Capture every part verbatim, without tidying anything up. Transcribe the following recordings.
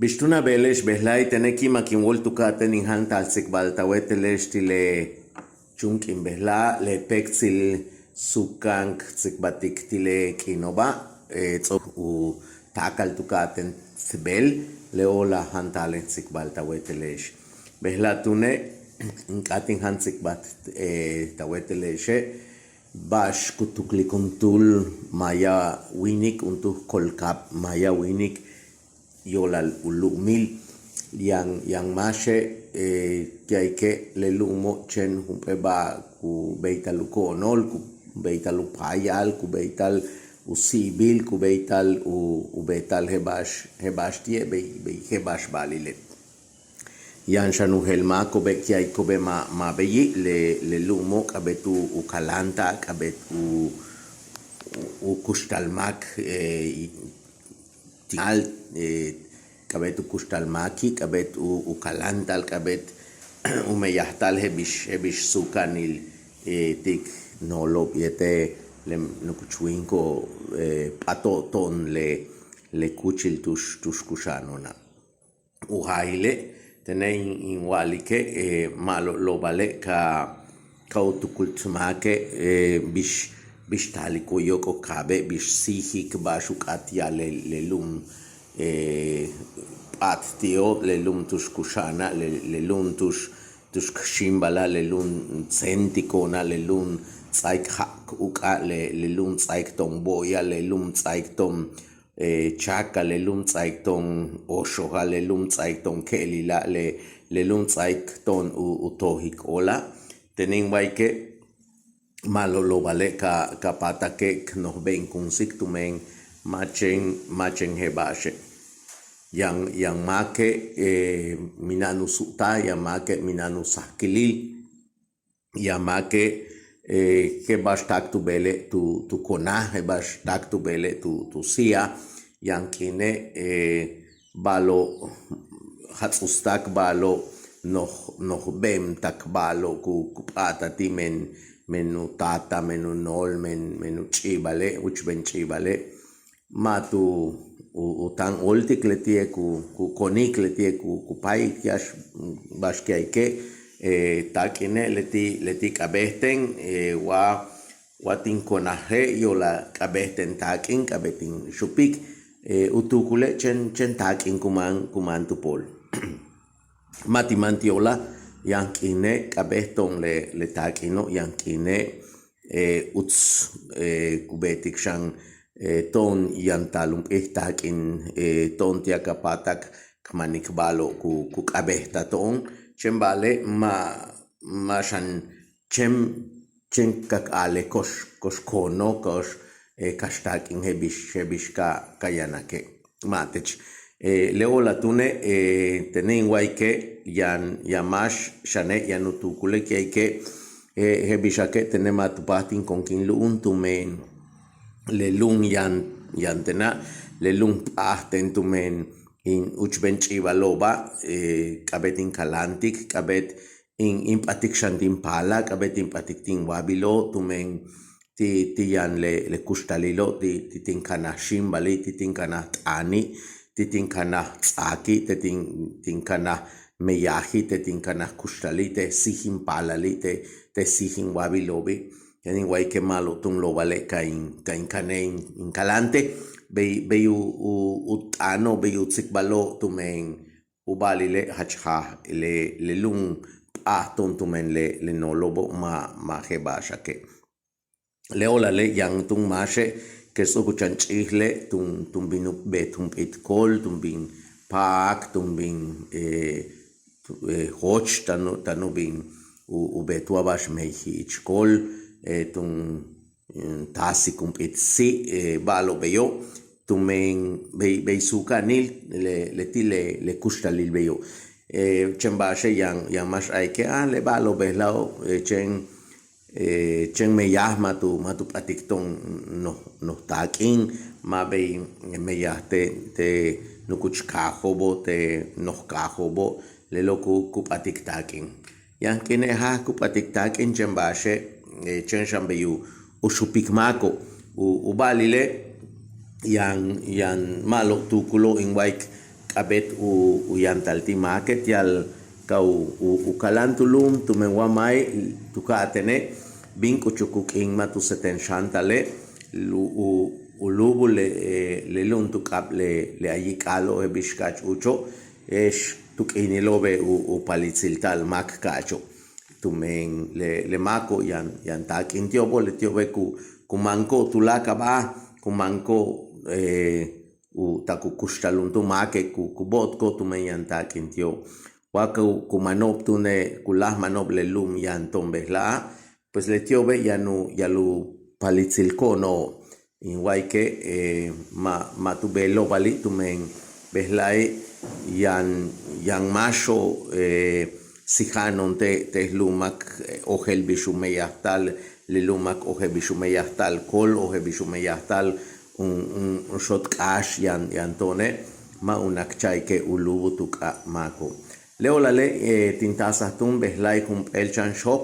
Bix túun a beele'ex, bejla'e' tene' ki'imak in wóol tu ka'atéen in jáantal tzicbal ta wéetele'ex ti' le chúun k'iin bejla', le péectzil suca'n k tzicbaltik ti' le k'iino'oba', ts'o'ok u taakal tu ka'atéen beel. Le o'olal a jáantalen tzicbal ta wéetele'ex. Bejla' túune' in k'áat in jáan tzicbal ta wéetele'exe', ba'ax ku tuklik juntúul maya wíinik, juntúul colcab maya wíinik yo'olal u lu'umil. Yaan yaan máaxe' ku ya'alike' le lu'umo' chéen jump'éel ba'al ku béeytal u ko'onol, ku béeytal u páayal, ku béeytal u si'ibil, ku béeytal u beeta'al je'el ba'ax je'el ba'ax ti'e' bey bey je'el ba'ax ba'alile'. Yaan xan u jeel máako'obe' ku ya'aliko'obe' ma' ma' beyi', le le lu'umo' k'a'abéet u kaláanta'al, k'a'abéet u u kuxtal máak, ti'al, k'a'abéet u kuxtal máaki', k'a'abéet u kaláanta'al, k'a'abéet u meyajta'al je'el bix je'el bix suca'anil ti' k noolo'ob yéetel le nukuch wíiniko'ob p'ato'ob to'on le le kúuchil tu'ux tu'ux kuxa'ano'ona'. U jaajile' tene' in wa'alike' ma'alob lóobale' ka ka u tukult máake' bix bix taalik u yóok'ol kaabe', bix síijik ba'ax u k'áat ya'al le lu'um p'áat ti'o', le lu'um tu'ux kuxa'ana', le lu'um tu'ux tu'ux k xíimbala', le lu'um tséentiko'ona', le lu'um ts'áaik ja' k uk'a', le lu'um ts'áaik to'on bo'oya', le lu'um ts'áaik to'on cháakal, le lu'um ts'áaik to'on oxoja', le lu'um ts'áaik to'on ke'elila', le lu'um ts'áaik to'on u tojik óola'. Tene' in wa'alike' ma'alob lóobale' ka ka p'áatake' k nojbe'enkunsik tumen ma' chéen ma' chéen je'el ba'axe'. Yaan yaan máake' mina'an u su'utal, yaan máake' mina'an u sajkilil, yaan máake' je'el ba'ax taak tu beele' tu tu konaj, je'el ba'ax taak tu beele' tu tu si'aj. Yaan k'iine' ba'alo'ob jats'utstak, ba'alo'ob noj nojbe'entak, ba'alo'ob ku ku p'áatal ti' men men u taatal, men u nool, men men u ch'i'ibale', úuchben ch'i'ibale'. Ma' tu u táan óoltik leti'e' ku ku konik, leti'e' ku ku páayik. Yáax ba'ax ku ya'alike' taak'ine' leti' leti' k'a'abéet ten wa wa tin konaje' yo'olal k'a'abéet ten taak'in, k'a'abéet tin xupik. U tuukule' chéen chéen taak'in ku máan ku máan tu pool. Ma' ti' máan ti' yo'olal, yaan k'iine' k'a'abéet to'on le le taak'ino', yaan k'iine' uts ku beetik xan to'on yantal jump'íit taak'in to'on ti'al ka p'áatak k manik ba'alo'ob ku ku k'a'abéetaj to'on. Chéen ba'ale' ma' ma' xan chéen chéen ka k a'alej ko'ox ko'ox koonoj, ko'ox kaxt taak'in je'el bix je'el bix ka ka yanake'. Ma' teech. Le o'olal túune' tene' in wa'alike' yaan yaan máax xane' yaan u tuukule' ku ya'alike' je'el bixake' tene' ma' tu páajtal in konik in lu'um tumen le lu'um yaan yaan tena', le lu'um p'áaj ten tumen in úuchben ch'i'ibalo'oba', k'a'abéet in kaláantik, k'a'abéet in in p'atik xan tin paalal, k'a'abéet in p'atik tin wáabilo', tumen ti' ti' yaan le le kuxtalilo' ti' ti' tin kanaj xíimbali', ti' tin kanaj t'aani', ti' tin kanaj ts'aaki', te' tin tin kanaj meyaji', te' tin kanaj kuxtali', te' síijin paalali', te' te' síijin wáabilo'obi'. Yaan in wa'alike' ma'alob túun lóobale' ka in ka in kane' in kaláante', bey bey u u t'aano', bey u tzicbalo' tumen u ba'alile' jach jaaj le le lu'um p'áaj to'on tumen le le noolo'obo' ma' ma' je'el ba'axake'. Le o'olale' yaan túun máaxe' kex ts'o'ok u chan ch'íijele' túun túun bin u beet jump'íit kool, túun bin pa'ak, túun bin jóoch, táan u táan u bin u beet wa ba'ax meyaji' ich kool, túun taasik jump'íit si', ba'alo'ob beyo', tumen bey bey suca'anil le leti' le le kuxtalil beyo'. Chéen ba'axe' yaan yaan máax a'alike' a le ba'alo'ob bejla'o' chéen chéen meyaj ma' tu ma' tu p'atik to'on noj noj taak'in, ma' bey meyaj te' te' nukuch kaajo'obo', te' noj kaajo'obo', lelo' ku ku p'atik taak'in. Yaan k'iine' jaaj ku p'atik taak'in, chéen ba'axe' chéen xan bey u xupik máako'. U u ba'alile' yaan yaan ma'alob tuukulo' in wa'alik k'a'abéet u yantal ti' máake' ti'al ka u kaláant u lu'um tumen wa ma'i' tu ka'atéene' bíin k'uchuk u k'iin ma' tu séeten xáantale' u lúubul le lu'um tu k'ab le ayik' k'aalo'ob je'el bix ka'ach úucho', ex tu k'iinilo'obe' u palitsilta'al máak ka'acho'. Tumen le máako' yaan taak'in ti'obo', leti'obe' ku máanko'ob tuláakal ba'al, ku máanko'ob u tak u kuxtal juntúul máake' ku bo'otko'ob tumen yaan taak'in ti'ob. Wa ku mano'ob túune' ku láaj mano'ob le lu'um yaan to'on bejla'e', pues leti'obe' yaan u yaan u palitsilko'ono'ob. In wa'alike' ma' ma' tu beel lóobali' tumen bejla'e' yaan yaan máaxo'ob sija'ano'on te' te' lu'umak ojel bix u meyajta'al, le lu'umak ojel bix u meyajta'al kool, ojel bix u meyajta'al un xot k'áax yaan yaan to'one' ma' u nakcha'ike' u lúubul tu k'ab máako'. Le o'olale' tin taasaj túun bejla'e' jump'éel chan xook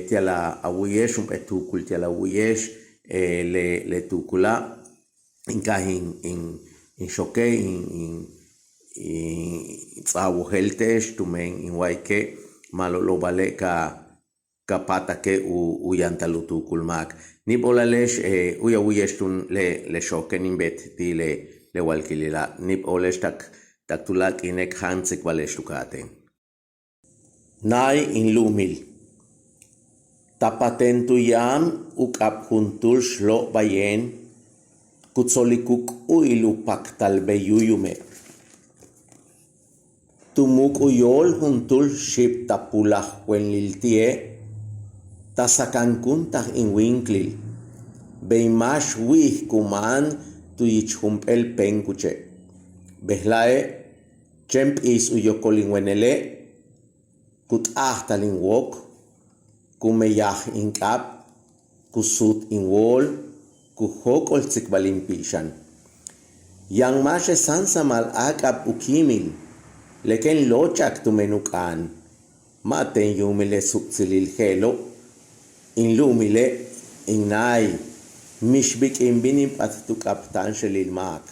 ti'al a wu'uye'ex, jump'éel tuukul ti'al a wu'uye'ex le le tuukula'. In káaj in in in xooke' in in ts'a'ab ojéelte'ex tumen in wa'alike' ma'alob lóobale' ka ka páatake' u yantal u tuukul máak. Níib óolale'ex u'uy a wu'uye'ex túun le le xooken in beet ti' le le walkilila', níib óole'ex tak tak tuláakal k'iine' k jáan tsikbale'ex tu ka'atéen. Náay in lu'umil. Tapaten tu yaan u k'ab juntúul xlo'obayen ku tsolik u k'u'il u paktal bey yúuyume'. Tu muuk' u yóol juntúul xíib ta pulaj wenlil ti'e' ta sakankúuntaj in wíinklil bey máax wi'ij ku máan tu yich jump'éel péenkuche'. Bejla'e' chéen p'iis u yokol in wenele' ku t'a'ajtal in wóok, ku meyaj in k'ab, ku suut in wóol, ku jóok'ol tsikbal in pixan. Yaan máaxe' sáansamal áak'ab u kíimil le kéen lóochak tumen u k'áan. Ma' teen yuumil le subtsilil je'elo'. In lu'umile' in náay mix bik'in bin in p'at tu k'ab táanxelil máak.